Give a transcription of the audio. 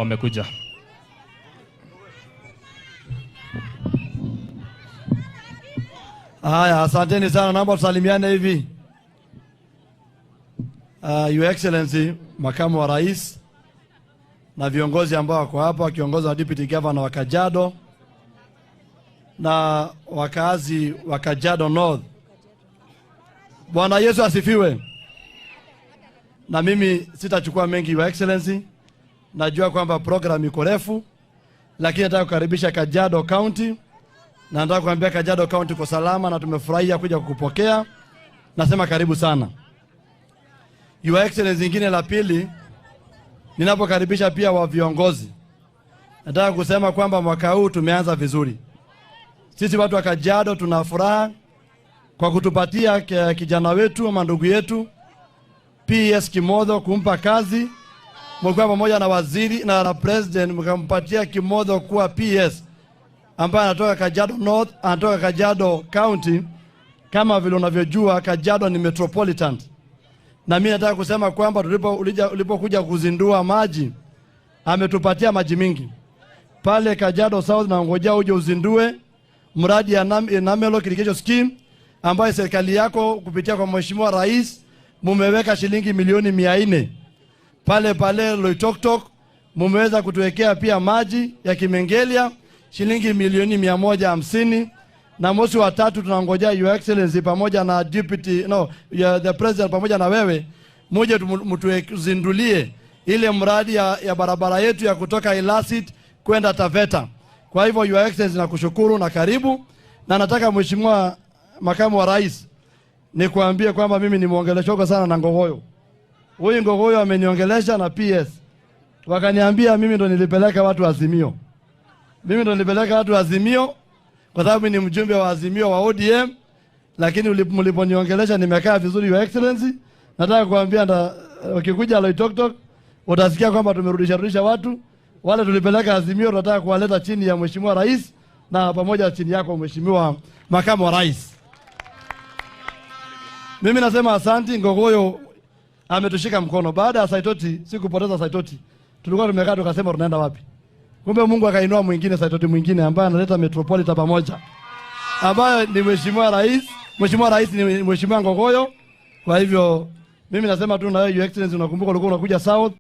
Wamekuja. Haya, asanteni sana, naomba tusalimiane hivi. Your Excellency, Makamu wa Rais na viongozi ambao wako hapa wakiongozwa na Deputy Governor wa Kajiado na wakazi wa Kajiado North. Bwana Yesu asifiwe. Na mimi sitachukua mengi, Your Excellency. Najua kwamba program iko refu, lakini nataka kukaribisha Kajiado County na nataka kuambia Kajiado County kwa salama na tumefurahia kuja kukupokea. Nasema karibu sana. Your Excellency, ingine la pili, ninapokaribisha pia wa viongozi, nataka kusema kwamba mwaka huu tumeanza vizuri. Sisi watu wa Kajiado tuna furaha kwa kutupatia kijana wetu ama ndugu yetu PS Kimotho, kumpa kazi mkiwa pamoja na waziri na president, mkampatia Kimotho kuwa PS ambaye anatoka Kajiado North, anatoka Kajiado County. Kama vile unavyojua Kajiado ni metropolitan, na mimi nataka kusema kwamba ulipokuja kuzindua maji, ametupatia maji mingi pale Kajiado South, na ngojea uje uzindue mradi ya Namelok Irrigation Scheme ambayo serikali yako kupitia kwa Mheshimiwa Rais mumeweka shilingi milioni 400 pale pale Loitoktok, mumeweza kutuwekea pia maji ya Kimengelia shilingi milioni 150, na mwezi wa tatu tunangojea Your Excellency pamoja na deputy, no, the president pamoja na wewe muje mtuzindulie ile mradi ya barabara yetu ya kutoka Ilasit kwenda Taveta. Kwa hivyo Your Excellency, nakushukuru na karibu, na nataka Mheshimiwa Makamu wa Rais nikuambie kwamba mimi ni muongeleshoko sana na Ngogoyo. Huyu Ngogoyo ameniongelesha na PS wakaniambia mimi ndo nilipeleka watu Azimio. Mimi ndo nilipeleka watu Azimio kwa sababu ni mjumbe wa Azimio wa ODM, lakini mliponiongelesha nimekaa vizuri, Your Excellency. Nataka kuambia ukikuja Loitoktok utasikia kwamba tumerudisha rudisha watu wale tulipeleka Azimio, tunataka kuwaleta chini ya Mheshimiwa Rais na pamoja chini yako Mheshimiwa Makamu wa Rais. Mimi nasema asanti. Ngogoyo ametushika mkono baada ya Saitoti, sikupoteza Saitoti, tulikuwa tumekaa tukasema tunaenda wapi? Kumbe Mungu akainua mwingine Saitoti mwingine ambaye analeta metropolitan pamoja, ambaye ni Mheshimiwa Rais. Mheshimiwa Rais ni Mheshimiwa Ngogoyo. Kwa hivyo mimi nasema tu na wewe Your Excellency, unakumbuka ulikuwa unakuja South.